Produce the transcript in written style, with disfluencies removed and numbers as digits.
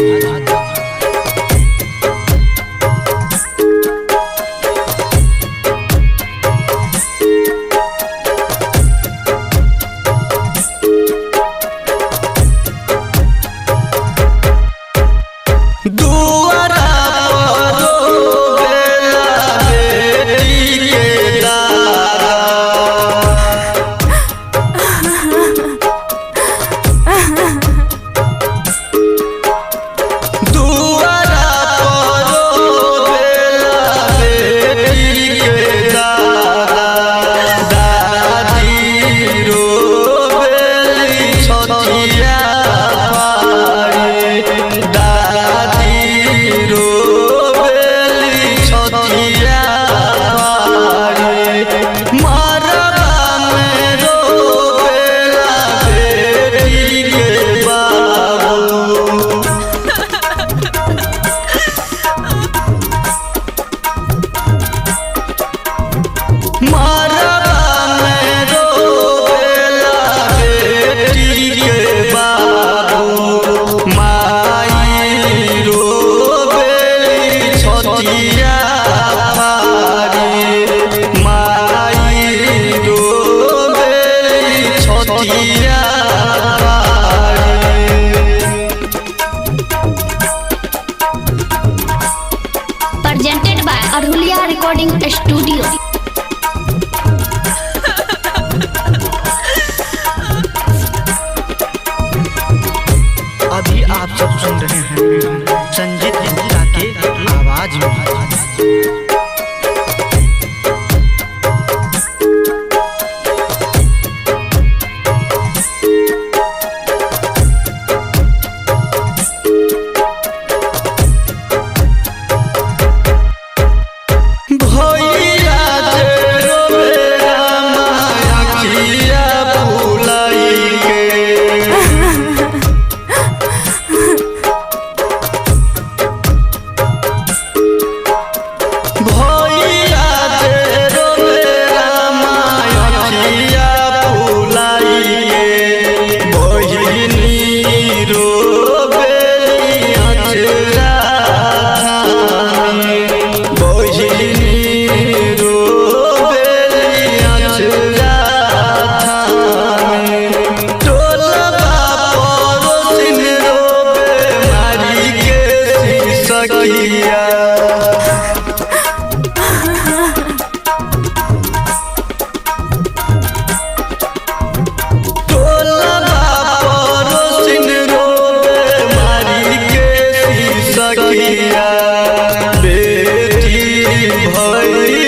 में। दुआरा पर रोवेला बेटी के दादा। दुआरा पर रोवेला बेटी के दादा। दादी रोवेली छतिया पारी, दादी रोवेली छतिया पारी। मरबा में रोवेला बेटी के बाबू। मरबा में रोवेला बेटी के बाबू, माई रोवेली छतिया पारी, माई रोवेली छतिया पारी। Presented by Arhulia Recording Studio. अभी आप सब सुन रहे हैं संजीत गुप्ता के आवाज में। भैया जे रोवेला माया फुलाई के। भैया जे रोवेला माया फुलाई के, बहिनी रोवेली अचरा थामी, बहिनी रोवेली अचरा थामी। टोलबा पड़ोसिन रोवे मारी के सखिया। टोलबा पड़ोसिन रोवे मारी के सखिया, बेटी भैली